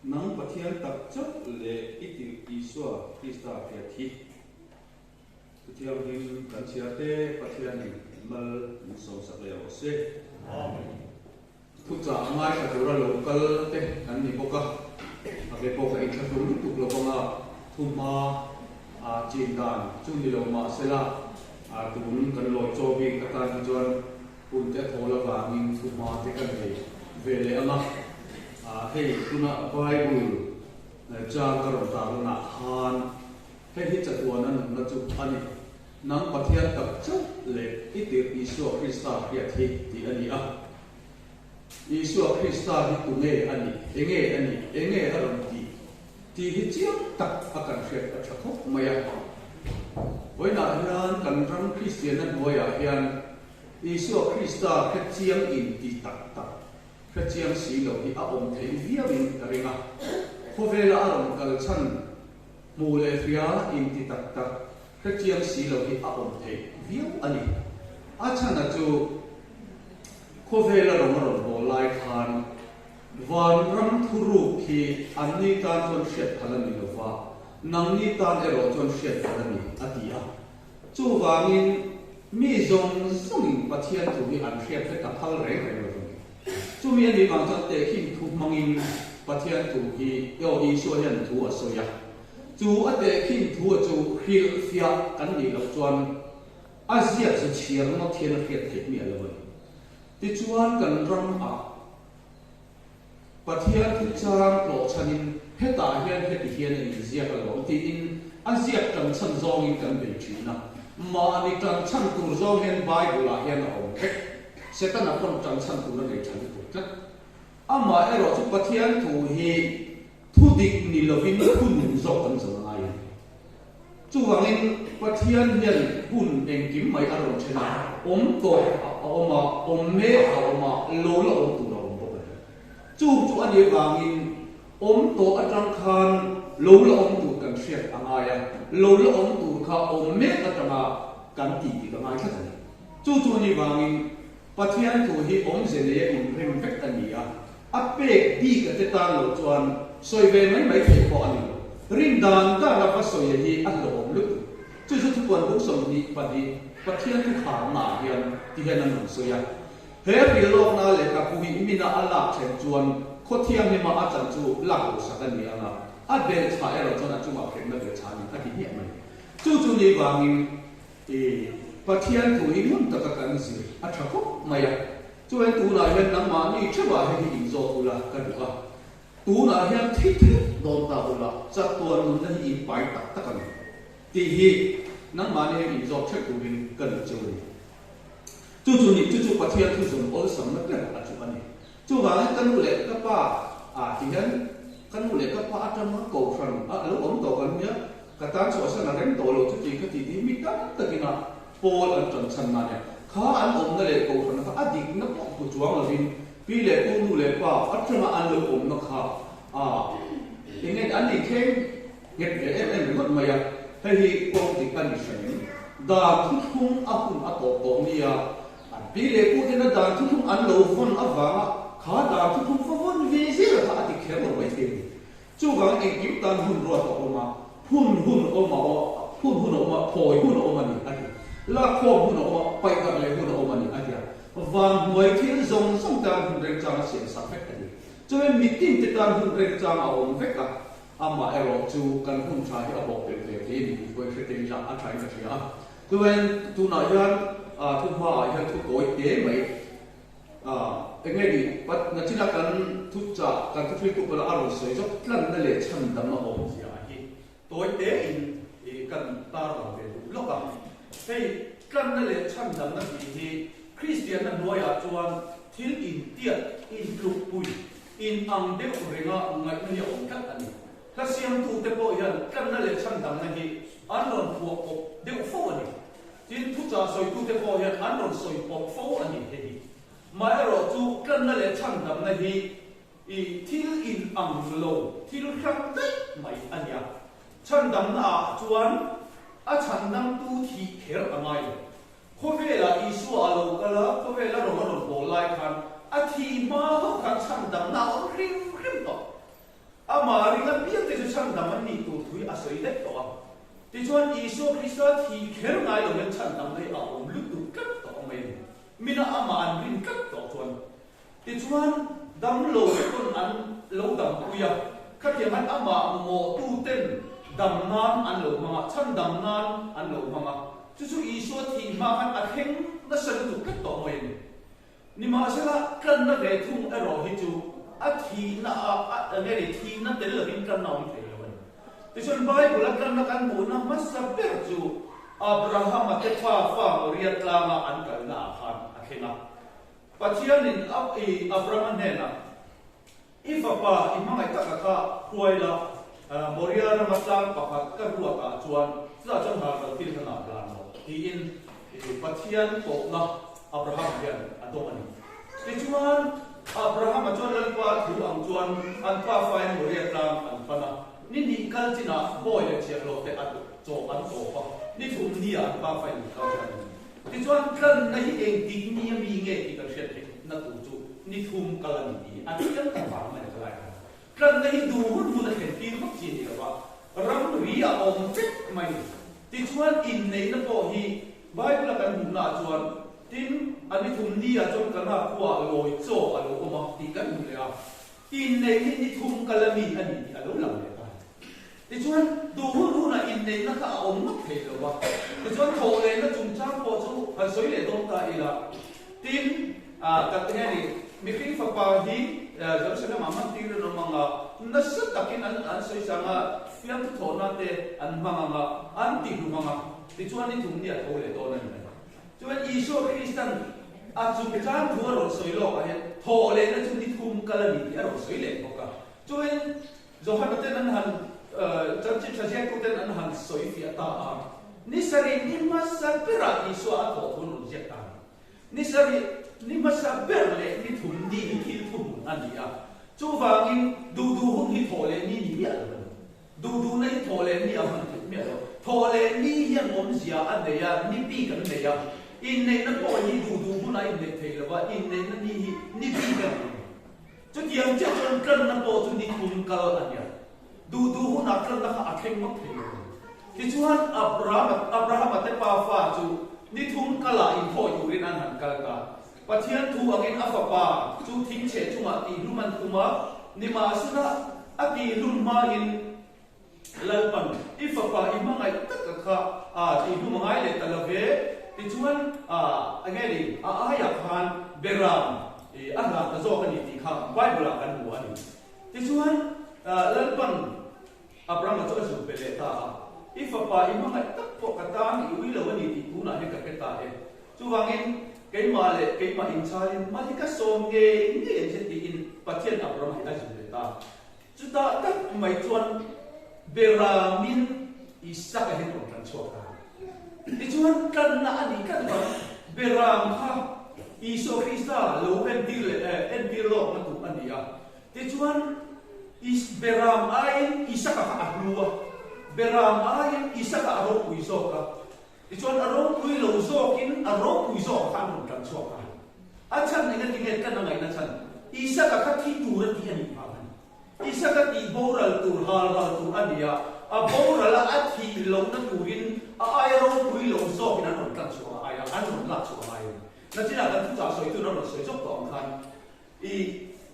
Nang Pathian tak chauh leh i tirh Isua Krista hriat hi. Thu thianghlim kan chhiar te Pathianin mal min sawmsak leh rawh se. Amen. Thuchah ngaithla tura lo kal te kan ni bawk a, a ve pawh ka inthlahlum lutuk lo vang a, thuhma a chin dan chu ni lo mah sela, tun kan lawi chaw bik atan hi chuan hun te a thawl avangin thuhma te ka nei ve leh ang a, hei tuna Bible chang ka rawn tarlanah khan hei hi chatuana nunna chu a ni. Nang Pathian tak chauh leh i tirh Isua Krista hriat hi tih a ni a. Isua Krista hi tunge a nih, enge a nih, enge a rawn tih tih hi chiang tak a kan hriat a tha khawp mai a. Vawiinah hian kan ram Kristianna hnuaiah hian Isua Krista hre chiang in ti tak tak, hre chiang si lo hi a awm theih viauin ka ring a. Khawvela a rawn kal chhan hmuh leh hria in ti tak tak, Hrechiang si lo hi a awm theih viau a ni. A chhana chu khawvela rawng a rawn bawl lai khan vanram thuruk hi anni tan chuan hriat phal a ni lo va, nangni tan erawh chuan hriat phal a ni, a ti a. Chuvangin mi zawng zawngin Pathian thu hi an hriat vek a phal reng reng lo a ni. Chumi a nih vang chuan tehkhin thu hmangin Pathian thu hi, aw Isua hian thu a sawi a. Chu a tehkhin thu a chu hrilhfiah kan nih loh chuan a ziak zu chhiar ngawt hian a hriat theih miah lo a ni. Tichuan kan ram ah Pathian thu chang tlawh chhanin hetah hian heti hian a inziak alawm tiin a ziak tan chhan zawngin kan bei thin a. Mahni tan chhan tur zawng hian Bible ah hian a awm vek. Setana pawn tan chhan tur a nei tha lutuk tlat. Amah erawh chu Pathian thu hi Thu dik ni lovin thu nung zawk kan zawm ngai a ni. Chuvangin Pathian hian hun engkim mai a rawn then a, awm tawh a awm a, awm mek a awm a, lo la awm tur a awm bawk a ni. Chung chu a nih avangin awm tawh atang khan lo la awm tur kan hriat a ngai a, lo la awm tur kha awm mek atanga kan tih dik a ngai tlat a ni. Chu chu a nih vangin Pathian thu hi awmze neia inrem vek a ni a, a pek bik a te tan lo chuan sawi ve mai mai theih pawh a ni lo. Rin dan dan a va sawi a hi a hlauhawm lutuk. Chu chu thupuan bung 22 Pathian thu kharna ah hian ti hian an rawn sawi a. He hrilhlawkna lehkhabu hi mina a lak then chuan khaw thianghlima a chan chu lak lo sak a ni ang a, a belhchhah erawh chuan a chungah hremna belhchhah a ni a ti hmiah mai. Chu chu ni vangin I Pathian thu hi ngun taka kan zir a tha khawp mai a, chuan tunah hian nangmahni theuhah hei hi inzawt ula ka duh a, tunah hian thi theuh dawn ta ula chatuan nunna hi in pai tak tak ang tih hi nangmahni hian inzawt theuh turin ka duh cheu a ni. Chu chu ni, chu chu Pathian thu zawn awlsamna ber a chu a ni. Chuvangin ka nu leh ka pa ah ti hian ka nu leh ka pa atanga kohhran a lo awm tawh kan nia, ka tan chhuahsan a rem tawh lo chuti kha tih hi mi tam takin a pawl an tan chhan na nia. Kha an awmna leh kohhran kha a dikna pawh hmu chuang lovin pi leh pu nu leh pa atanga an lo awmna kha a eng nge an inthleng nghet ve em em ringawt mai a, hei hi kawng dik a ni hran em? Dan thuthlung a hun a tawp tawh nia. An pi leh pu tena dan thuthlung an lo vawn avanga kha dan thuthlung va vawn ve zel kha a ti kher lo mai thei a ni. Chuvangin engkim tan hun ruat a awm a, phun hun awm a phun hun a awm a, phawi hun a awm a ni a ti. Lakkhawm hun a awm a, paihdarh leh hun a awm a ni a ti a. Van hnuai thil zawng zawng tan hun remchang a siam sak vek a ni. Chuan mitin te tan hun remchang a awm vek a, amah erawh chu kan hun tha hi a bawk pel ve thei a ni tih pawh i hre thei ila a thain ka hria a. Chuan tunah hian thu hmaah hian thu tawi te mai eng nge ni nachina kan thu chah kan thu thiltu pawh a rawn sawi zawk tlanna leh chhan dang a awm zia hi tawi te in kan tar lang ve duh lawk a. Hei tlanna leh chhan dangna tih hi Kristianna hnuaiah chuan thil intiat, intlukpui, inang deuh renga ngaihna hi a awm tlat a ni. Hla siamtute pawh hian tlanna leh chhandamna hi an rawn phuah pawp deuh fo a ni. Tin, thuchah sawitute pawh hian an rawn sawi pawp fo a ni hei hi. Maherawh chu tlanna leh chhandamna hi i thil in ang lo, thil hrang daih mai a nia. Chhandamna ah chuan a chhandamtu thih kher a ngai lo. Khawvelah Isua a lo kal a, khawvela rawng a rawn bawl lai khan a thih hma hauh khan chhandamna a awm hrim hrim tawh. chhandam an nih tur thu hi a sawi daih tawh a. Tichuan, Isua Krista thih kher ngai lo hian chhandamna hi a awm lutuk tlat tawh mai a ni. Mina amah an rin tlat tawh chuan. Tichuan, damlo te pawn an lo dampui a, khatiang khan amah mamawhtuten dam nan an lo hmang a, chhandam nan an lo hmang a. Chu chu Isua thih hma khan a thleng nasa lutuk tlat tawh mai a ni. Nimahsela, tlanna ve thung erawh hi chu a thihna a, a nge ni, thihna tel lovin tlanna awm thei lo a ni. Tichuan, Bible-a tlanna kan hmuhna hmasa ber chu Abrahama te fa fa Moria tlanga an kalna ah khan a thleng a. Pathianin a i Abrahama hnenah, I fapa i hmangaih taka kha hruai la, Moria rama tlang pakhat ka ruatah chuan chutah chuan halral thil ka ngah dan rawh, tiin Pathian tawpna Abrahama hian a dawng a ni. Tichuan, Abrahama chuan Lalpa thu ang chuan an pa fain Moria tlang an pan a, ni hnih kal chinah bawi leh chhiahhlawh te a chaw an tawp a, ni thum nia an pa fain an kal chuan a ni. Tichuan, tlanna hi engtik ni a mi nge tih kan hriat theih na tur chu ni thum kal a ni tih a chiang tak vang mai a ka lai khan. Tlanna hi duh hun hun a thlen tir vak chi a ni lo va, ramri a awm vek mai. Tichuan, inneihna pawh hi Bible-a kan hmuhnaah chuan, tin, a ni thum ni ah chuan Kana khuaah lawi chaw a lo awm a tih kan hmu leh a. Inneih hi ni thum kal a mi a ni tih a lo lang leh ta. Tichuan, duh hun hunah inneihna kha a awm ngawt thei lo va. Tichuan, thawh lehna chungchang pawh chu han sawi leh dawn ta ila. Tin, ka ti nge ni, mihring fapa hi Jerusalem ah hman tir an awm ang a, nasa takin an an sawi sang a, fiamthu thawhna te an hmang ang a, an ti hlum ang a, tichuan ni thum ni a tho leh dawn a ni mai. Chuan Isua Kristan a chungchang thu a rawn sawi lawkah hian thawh lehna chu ni thum kal a ni tih a rawn sawi leh bawk a. Chuan Johana ten an han chanchin tha ziaktuten an han sawi fiah ta a, ni sarih ni hmasa berah Isua a thawh thu an rawn ziak ta a ni. Ni sarih ni hmasa ber leh ni thum ni hi thil thuhmun a ni a, chuvangin duh duh hun hi thawh leh ni ni miah lo a ni. Duh duhna hi thawh leh ni a hman theih miah lo. Thawh leh ni hian awmzia a nei a, ni bik an nei a. Inneihna pawh hi duh duh hunah inneih thei lo va, inneihna ni hi ni bik a nei a ni. Chutiang chiah chuan tlanna pawh chu ni thum kal a nia. Duh duh hunah tlanna kha a thleng ngawt thei lo a ni. Tichuan Abrahama Abrahama te pa fa chu ni thum kalah inthawi turin an han kal ta. Pathian thu angin a fapa chu thingchhe chungah tihlum an tum a, nimahsela a tihlum hmain Lalpan, I fapa i hmangaih taka kha a tihlum a ngai leh ta lo ve. Tichuan, a enge ni, a aiah khan Beram i a hlan ta zawk a ni tih kha Bible-ah kan hmu a ni. Tichuan, Lalpan Abrahama chu a zuk pe leh ta a, I fapa i hmangaih tak pawh ka tan i ui lo a ni tih tunah hian ka hre ta e. Chuvangin, keimah leh keimah inchhalin mali ka sawm ngei ngei ang che tiin Pathian Abrahama hi a zuk leh ta. Chutah tak mai chuan Beramin Isaka hian rawn tlan chhuak ta. Tichuan tlanna a nih tlat vang Beram kha Isua Krista lo entir leh entir lawkna tur a ni a. Tichuan Beram aiin Isaka kha a hlu a, Beram aiin Isaka a ropui zawk a. Tichuan a ropui lo zawkin a ropui zawk kha an rawn tlan chhuak a. A chhan eng ati nge tlan a ngaihna chhan? Isaka kha thi tur a tih a nih vang a ni. Isaka tih boral tur, hal ral tur a ni a, a boral a, a thih lohna turin a aia ropui lo zawkin an rawn tlan chhuah a aia, an rawn lak chhuah a ngai a ni. Nachinah kan thuchah sawi tun a rawn sawi zawk tawh ang khan I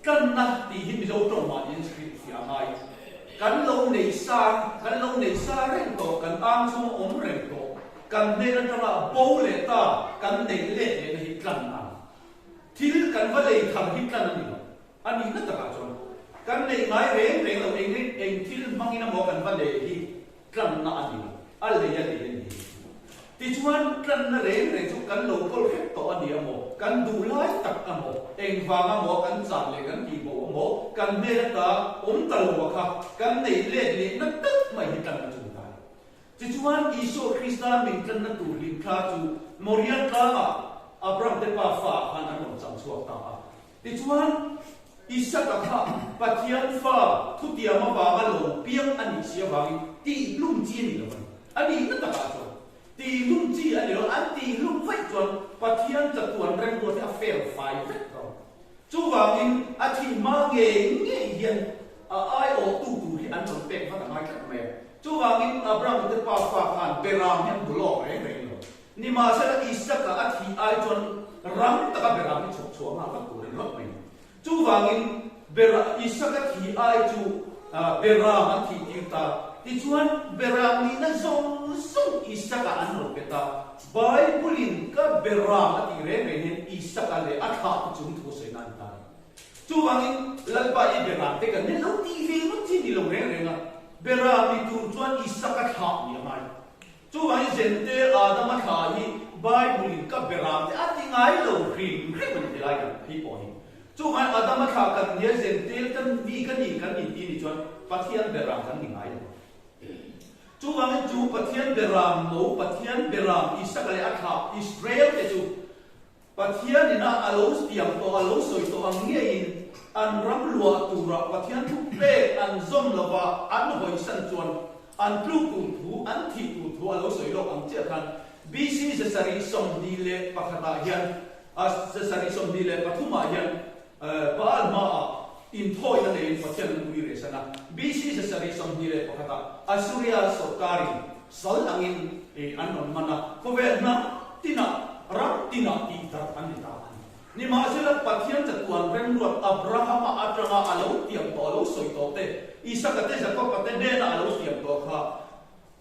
tlanna tih hi Mizo tawng mahniin script fiah a ngai. Kan lo nei sa, kan lo nei sa reng tawh, kan ang chhung a awm reng tawh, kan hnen atanga bo leh ta kan neih let lehna hi tlan a ni. Thil kan va lei thar hi tlan a ni lo. A nihna takah chuan kan neih ngai reng reng lo, eng eng thil hmangin emaw kan va lei hi tlanna a ni lo, a lei a lei a ni. Tichuan, tlanna reng reng chu kan lo kawl hrep tawh a ni a maw, kan duh lai tak a maw, engvang a maw kan chan leh kan tih bo a maw, kan hmel ata awm ta lo a kha kan neih let lehna tak mai hi tlanna chu ni ta a ni. Tichuan, Isua Krista min tlanna tur hlim thla chu Moria tlangah Abraham te pa fa ah khan an rawn chang chhuak ta a. Tichuan, Isaka kha Pathian fa thutiam avanga lo piang a nih si avangin tihhlum chi a ni lo a ni. A nihna takah chuan tihhlum chi a ni lo, an tihhlum vaih chuan Pathian chatuan remruat hi a fel fai vek dawn. Chuvangin a thih hma ngei ngei hian a aiawhtu tur hi an rawn pek vat a ngai. pa fa khan beram hi an hmu lawk reng reng lo. Nimahsela Isaka a thih ai chuan rang taka beram hi chhawp chhuah nghal vat tur a ni rawt mai. Chuvangin bera Isaka thi ai chu beram an thih tir ta. Tichuan beram nihna zawng zawng Isaka an rawn pe ta. Bible-in ka beram a tih reng reng hian Isaka leh a thlahte chung thu sawi nan ta a ni. Chuvangin Lalpa i beram te kan ni lo tih ve ngawt chi ni lo reng reng a, beram ni tur chuan Isaka thlah ni a ngai. Chuvangin Zente Adama thla hi Bible-in ka beram te a ti ngai lo hrim hrim a ni ti lai kan phei pawh hi. Chuvangin Adama thla kan nia Zentel kan mi ka ni kan inti ni chuan Pathian beram kan ni ngai lo. Chuvangin chu Pathian beram no Pathian beram Isaka leh a thla Israel te chu Pathian ina a lo tiam tawh a lo sawi tawh ang ngeiin an ram luah turah Pathian thu pek an zawm lova an hawisan chuan an tluk tur thu, an thih tur thu a lo sawi lawk ang chiah khan BC 721 ah hian 723 ah hian Baal hmaah inthawina neiin Pathian an ui reh san a. BC 721 ah Assuria sawrkarin Sal angin an rawn man a, khawvel hnam tinah, ram tinah tih darh an ni ta a ni. Nimahsela, Pathian chatuan remruat Abrahama atanga a lo tiam tawh, a lo sawi tawh te, Isaka te, Jakoba te hnena a lo siam tawh kha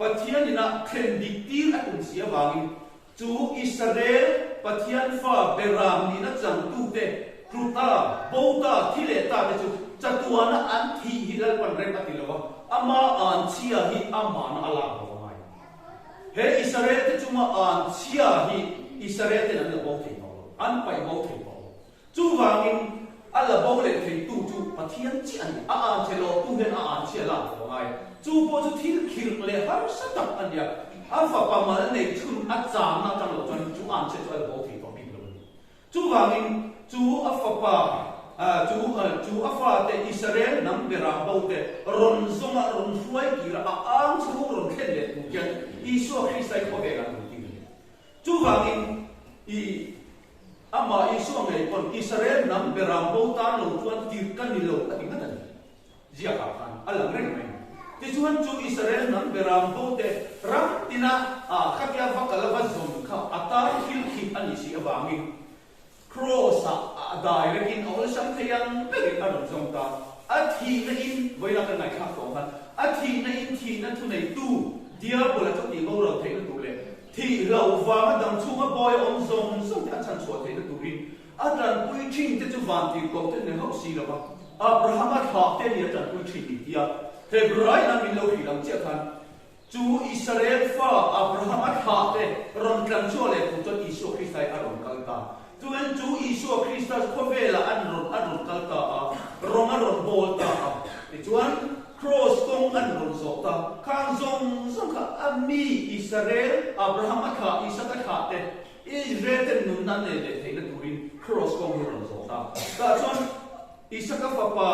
Pathian ina thlen dik tir a tum si avangin chu Israel Pathian fa beram nihna changtute, tluta, bota, thi leh ta te chu chatuana an thih hi Lalpan rem a ti lo a, ama an chhia hi amahna a lak lo a ngai. He Israel te chunga an chhia hi Israel ten an la bo thei tawh lo, an paih bo thei tawh lo. Chuvangin a la bo leh theitu chu Pathian chiah a ni. A an chhe lawhtu hian a an chhia lak lo a ngai. Chu pawh chu thil khirh leh harsa tak a nia. A fapa mal nei chhun a changna atang lo chuan chu an chhia chu a la bo thei tawh bik lo a ni. Chuvangin chu a fapa, chu chu a fate Israel hnam berah bo te rawn zawnga rawn hruai kira a ang chhung rawn thlen leh tur hian Isua Krista hi khawvel an rawn tir a ni. Chuvangin i amah Isua ngei pawn Israel hnam berah bo tan lo chuan tir ka ni lo a ti ngat a ni. Ziakah khan a lang reng mai. Tichuan chu Israel hnam beram bo te ram tina khatia va kal a va zawm kha a tan thil khip a nih si avangin Kraws-ah a dai rekin a awlsam thei ang berin a rawn zawng ta. A thihna in, vawiina kan ngaihthlak tawh khan, a thihna in thihna thuneitu Diabola chu tih boral theihna tur leh thih hlauh vanga dang chhunga bawi a awm zawng zawng te a chhanchhuah theihna turin A tanpui thin te chu vantirhkoh te ni hauh si lo va, Abrahama thlah te ni a tanpui thin ni tia Hebrain a min lo hrilh ang chiah khan chu Israel fa Abrahama thlah te rawn tlan chhuah leh tur chuan Isua Krista hi a rawn kal ta. Chuan chu Isua Krista khawvelah an rawn a rawn kal ta a, rawng a rawn bawl ta a, tichuan Kraws kawng an rawn zawh ta. Khang zawng zawng kha a mi Israel Abrahama thlah Isaka thlah te Israel ten nunna an nei leh theihna turin Kraws kawng hi a rawn zawh ta. Tah chuan Isaka fapa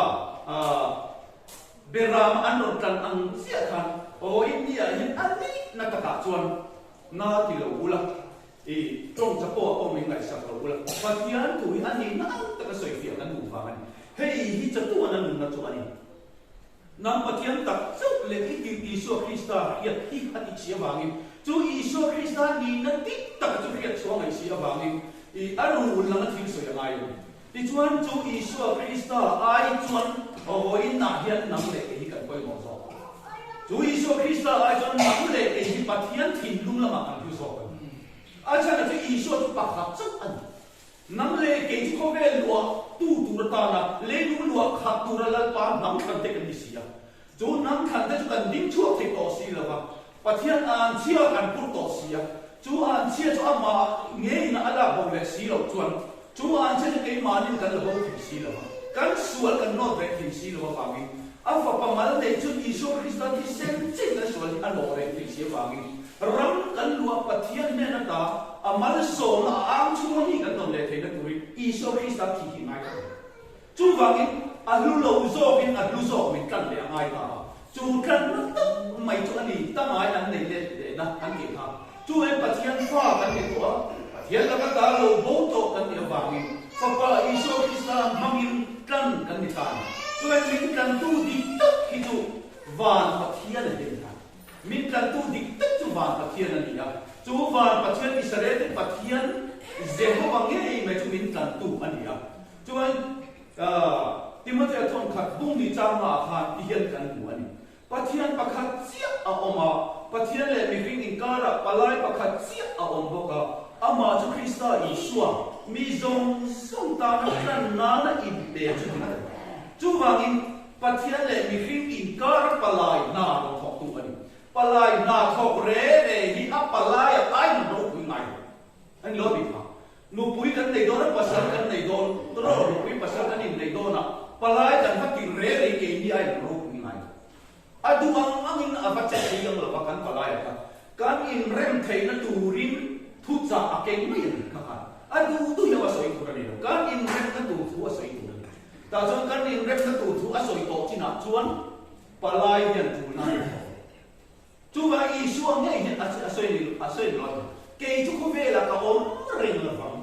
Beram an rawn tlan ang chiah khan aw India hian a nihna takah chuan na ti lo ula, i tawng chapo ah pawh min ngaihsak lo ula, Pathian thu hi a nihna ang taka sawifiah kan duh vang a ni. Hei hi chatuana nunna chu a ni. Nang Pathian tak chauh leh i tirh Isua Krista hriat hi a tih si avangin, chu Isua Krista nihna dik taka chu hriat chhuah ngaih si avangin i a rul langa thil sawi a ngai a ni. Tichuan, chu Isua Krista ai chuan vawiinah hian nang leh kei hi kan pawimawh zawk. Chu Isua Krista ai chuan nang leh kei hi Pathian thinlung lamah kan hlu zawk a ni. A chhan chu Isua chu pakhat chauh a ni. Nang leh kei chu khawvel luah tu tur atana leilung luah khat tura Lalpa hnam thlan te kan ni si a. Chu hnam thlan te chu kan ding chhuak thei tawh si lo va, Pathian anchhia kan pur tawh si a. Chu anchhia chu amah ngeiin a lak bo leh si loh chuan chu anchhia chu keimahnin kan la bo thei si lo va, kan sual kan nawt reh thei si lo avangin a fapa mal neih chun Isua Krista thisen chin kan sual hi a nawh reh thei si avangin Ram kan luah Pathian hnen ata a malsawmna a ang chhunga mi kan tawn leh theihna turin Isua Krista thi hi ngai ta a ni. Chuvangin a hlu lo zawkin a hlu zawk min tlan leh a ngai ta a, chu tlanna tak mai chu a ni tangai an nei let lehna an tih kha. Chu em Pathian fa kan ni tawh a, Pathian laka ta lo bo tawh kan nih avangin Fapa Isua Krista hmangin tlan kan ni ta a ni. Chu em min tlantu dik tak hi chu van Pathian a hi a ni ta. Min tlantu dik tak chu van Pathian a ni a. Chu van Pathian Israel-te Pathian Jehova ngei mai chu min tlantu a ni a. Chuan Timothea chuan khat bung ni chang hmaah khan ti hian kan hmu a ni. Pathian pakhat chiah a awm a, Pathian leh mihring inkarah palai pakhat chiah a awm bawk a, amah chu Krista Isua, mi zawng zawng tana tlan nana inpe chu ni lo. Chuvangin, Pathian leh mihring inkara palai hna rawn thawktu a ni. Palai hna thawk re re hi a palaia ain ropui ngai lo. A ni lo tih kha. Nupui kan nei dawn a, pasal kan nei dawn, rawh nupui pasal kan innei dawn a, palai kan va tirh reng reng keini a in ropui ngai lo. A duh ang angin a va che thei ang lo va kan palai a kha. Kan inrem theihna turin thuchah a keng mai a ni kha khan. A duh duh hi a va sawi tur a ni lo. Kan inremna tur thu a sawi tur a ni. Tah chuan kan inremna tur thu a sawi tawh chinah chuan palai hian tulna a nei tawh lo. Chuvang Isua ngei hian a sawi ni a sawi ni lo a ni. Kei chu khawvelah ka awm reng lo vang.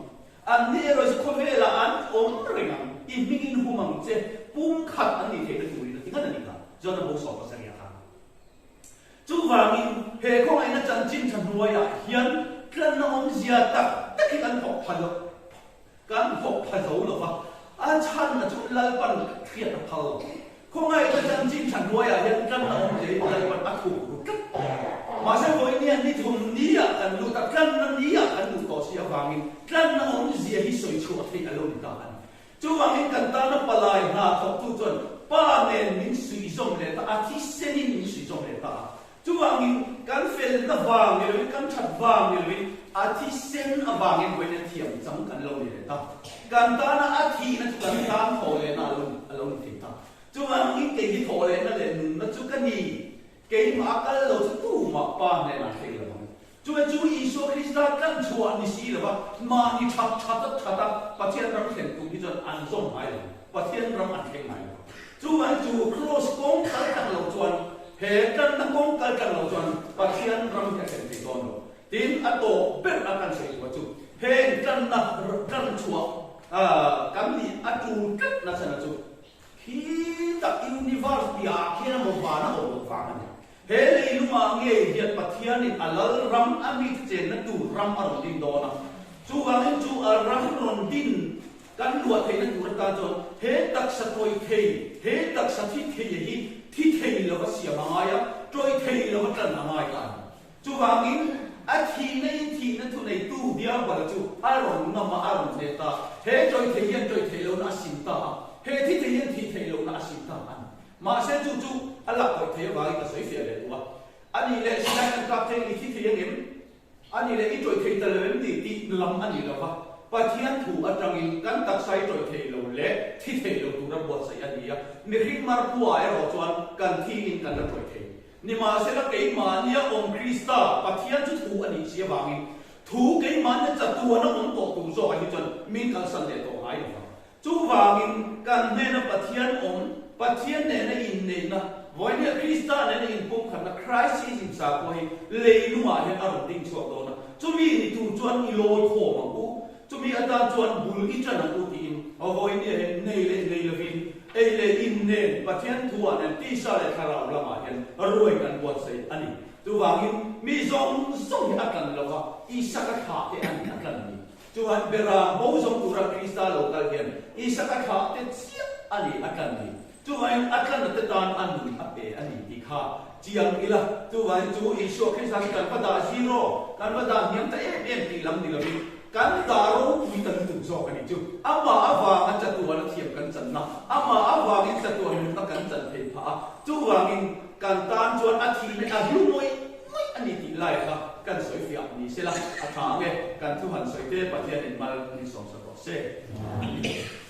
Anni erawh chu khawvelah an awm reng ang. I hmingin hum ang che, pum khat an nih theihna turin a ti ngat a ni kha, John a bo sawm pasarih khan. Chuvangin he khawngaihna chanchin tha hnuaiah hian tlanna awmzia tak tak hi kan thawk pha lo, Kan thawk pha zo lo va, a chhanna chu Lalpan hriat a phal lo. Khawngaihna chanchin tha hnuaiah hian tlanna awm zeiin Lalpan a thuk ru tlat. Mahse vawinia ni thum niah kan lut a, tlanna niah kan luh tawh si avangin tlanna awmzia hi sawi chhuah theih a lo ni ta a ni. Chuvangin kan tana palai hna thawktu chuan Pa nen min suihzawm leh ta a, thisenin min suihzawm leh ta a. Chuvangin, kan felna vang ni loin, kan that vang ni loin, a thisen avangin vawiin a thiam chang kan lo ni leh ta. Kan tana a thihna chu kan tan thawh lehna a lo a lo ni thei ta. Chuvangin kei hi thawh lehna leh nunna chu ka ni, keimah a kal lo chu tumah Pa hnenah thleng lo ang. Chuan chu Isua Krista tlan chhuah ni si lova mahni that that a that a Pathian ram thlen tum hi chuan an zawm ngai lo, Pathian ram an thleng ngai lo. Chuvang chu Kraws kawng kal tlang lo chuan, he tlanna kawng kal tlang lo chuan Pathian ram hi a thlen thei dawn lo. Tin, a tawp ber a kan sawi tur chu heng tlanna tlan chhuah kan nih a tul tlat nachhan chu khi tak universe piahah khian a maw van a awm loh vang a ni. He leilungah ngei hian Pathianin a lal ram a mite chenna tur ram a rawn din dawn a. Chuvangin chu a ram rawn din kan luah theihna tur atan chuan he taksa tawih thei, he taksa thi thei hi thi thei lova siam a ngai a, tawih thei lova tan a ngai ta a ni. Chuvangin a thihna in thihna thuneitu Diabala chu a rawn ngam a, a rawn hneh ta. He tawih thei hian tawih theih lohna a sim ta a, he thi thei hian thih theih lohna a sim ta a ni. Mahse chu chu a lak kawih thei avangin ka sawi fiah leh duh a. A nih leh silai kan kap thei i thi thei ang em? A nih leh i tawih thei ta lo em ni tih lam a ni lo va. Pathian thu atangin kan taksa i tawih thei lo leh thi thei lo tura buatsaih a ni a. Mihring mar khuaah erawh chuan kan thiin kan la tawih thei. Nimahsela keimahnia awm Krista, Pathian chu thu a nih si avangin thu keimahnia chatuana awm tawh tur zawkah hi chuan min kalsan leh tawh ngai lo va. Chuvangin, kan hnena Pathian awm, Pathian nena inneihna, vawinia Krista nena inpumkhatna, Christism sakhua hi leilungah hian a rawn ding chhuak dawn a. Chumi ni tur chuan i lawi khawm ang u, chumi atan chuan bul i ṭan ang u tiin vawinia hian nei leh nei lovin, ei leh in nen, Pathian thuah nen, tisa leh thlarau lamah hian ruai kan buatsaih a ni. Chuvangin, mi zawng zawng hi a tlan lova, Isaka thlah te a ni a tlan ni. Chuan Beram bo zawng tura Krista lo kal hian Isaka thlah te chiah a ni a tlan ni. Chuvangin a tlanna te tan a nun a pe a ni tih kha chiang ila. Chuvangin chu Isua Krista chu kan va dah zero, kan va dah hniam ta em em tih lam ni lovin kan dah ropui ta lutuk zawk a ni chu. Amah avanga chatuan a thiam kan channa, amah avangin chatuan nunna kan chan thei phah a. Chuvangin kan tan chuan a thihna a hlu ngawih ngawih a ni tih lai kha kan sawi fiah ni sela a tha ang e, kan thu han sawi te Pathianin mal min sawmsak rawh se. Amen.